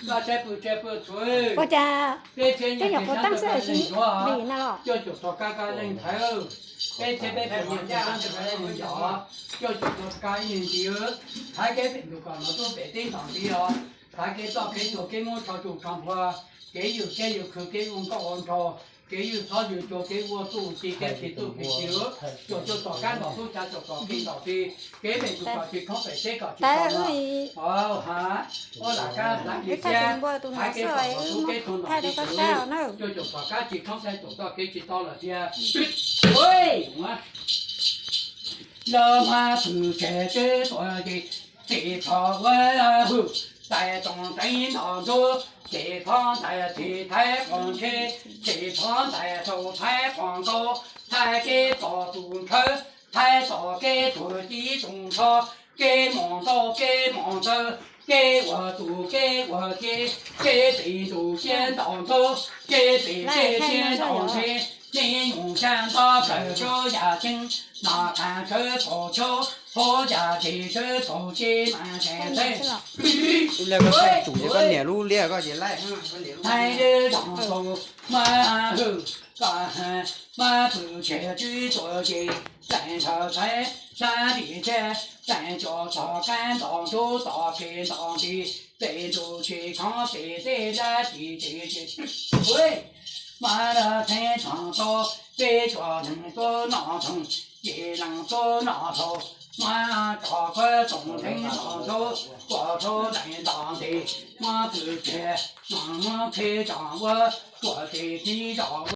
Ua cas twb nyuam qhuav tab xwb, vim no los. Coj caum txog kab ib ntsis, thaiv kev pem ntug kom nov tub pem teb ntom ntsis os. Thaiv kev txoj kev tuag kev muab tsho tsuj tsho npua, kev yws kiab yws khw kev ua nkauj ua nraug, kev yws txhob yws cua kev ua txuj ci kev tsis txuj ci. Caum txog kab ntom tub cav caum txog kev ntom ti, kev pem ntug kom tsis khoob pem teb kom tsis tau no. Ua lam kab hlav li thiab, thaiv kev pom txog tub kev tuag ntom ti. Caum txog kab tsis khoob txhais caum txoj kev tsis tau lawm thiab. Lawv mas pw tseg twb tuaj ces, tsis txhob ua hwj, txais toom teev ntom ntub, tsis txhob ntxais txhij thaiv qos ntsheb, tsis txhob ntxais saum thaiv qos nkaus, thaiv kev pom tus ntshaw, thaiv txoj kev tuag ci tus nrho, kev mus ntau kev mus ntxawg, kev ua tus kev ua ke, kev pem ntug kev ntom ntub, kev pem kev kev ntom ntse, kev nyuj xya nto plaws rau yam ceeb, nom qab sawv txaus chaub, hauv yam tsev sawv txaus ce mas tseem txhais. Koj niam lub liab koj ces laij, thaij lwb zog tau, mas hwj, mas pw tseg twb tuaj ces, tseem ntshaw txhais sab li thiab, tseem caum txog kab ntom ntub tom pem ntom ti, pem ntug tsis khoob pem teb dab tsis tsev tsis. Mas lawv txheeb tshoob tau, peb cov neeg tuaj noj tshoob, ces leej tuaj noj tshoob, mas tso koj toom teev ntom ntub, koj tshoob teev ntom ti, mas pw tseg, mas muab qhib tso ua, koj tsis txib zos ua.